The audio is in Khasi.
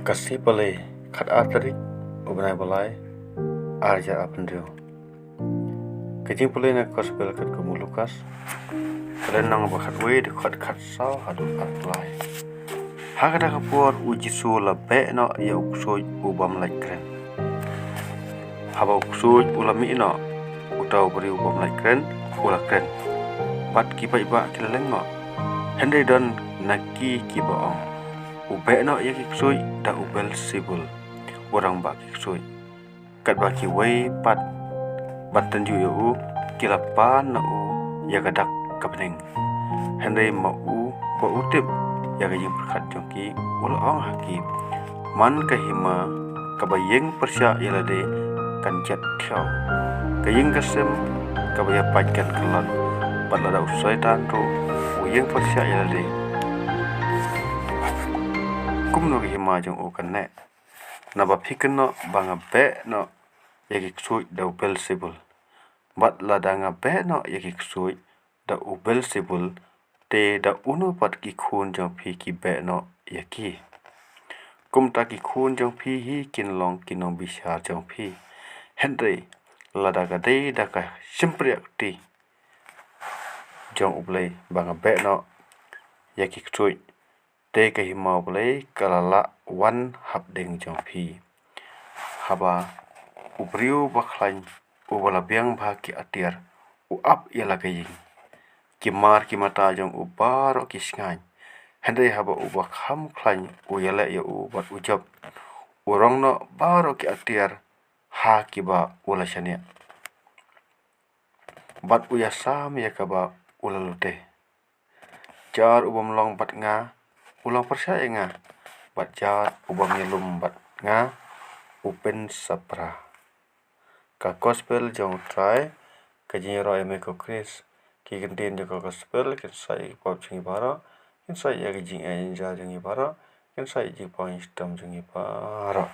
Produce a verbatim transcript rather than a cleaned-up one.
Ka Sngi Palei, khat ar tarik u bnai ba lai, ar hajar arphew hynriew. Ka jingpule na ka Gospel katkum u Lukas, ka lynnong ba khatwei, dkhot khatsaw haduh arphew lai. Ha kata ka por u Jisu u la beh noh ïa u ksuid u bym lait kren. Haba u ksuid u la mih noh, uta u briew u bym lait kren u la kren, bad ki paidbah ki la leng noh. Hynrei don na ki kiba ong, u beh noh ïa ki ksuid da u Belsebul, u rangbah ki ksuid. Katba kiwei pat ban tynjuh ïa u, ki la pan na u ïa ka dak ka bneng. Hynrei ma u, ba u tip ïa ka jingpyrkhat jong ki, u la ong ha ki, man ka hima kaba ïeng pyrshah ïa lade kan jat thiaw. Ka ïing ka sem kaba ïapait kan kyllon, bad lada u Soitan ruh u ïeng pyrshah ïa lade, kumno ka hima jong u kan neh? Naba phi kynnoh ba nga beh noh ïa ki ksuid da u Belsebul. Bad lada nga beh noh ïa ki ksuid da u Belsebul, te da uno pat ki khun jong phi ki beh noh ïa ki. Kumta ki khun jong phi hi kin long ki nongbishar jong phi. Hynrei lada ka dei da ka shympriahti jong U Blei ba nga beh noh ïa ki ksuid, te ka hima U Blei ka la lah wan hapdeng jong phi. Haba u briew ba khlaiñ uba la biang bha ki atiar u ap ïa la ka ïing, ki mar ki mata jong u baroh ki shngaiñ. Hynrei haba uba kham khlaiñ u ïaleh ïa u bad u jop, u rong noh baroh ki atiar ha kiba u la shaniah, bad u ïasam ïa kaba u la lute. Jar u bym long bad nga, u long pyrshah ïa nga, bad jar u bym ïalum bad nga, u pynshah pra. Ka Gospel jong U Trai. Ka jingïaroh ïa me ko Khrist. Ki kyntien jong ka Gospel kin said ïa ki pop jong ngi baroh, kin said ïa ka jingeh jong ngi baroh, kin said ïa ka jingpang jinghitom jong ngi baroh.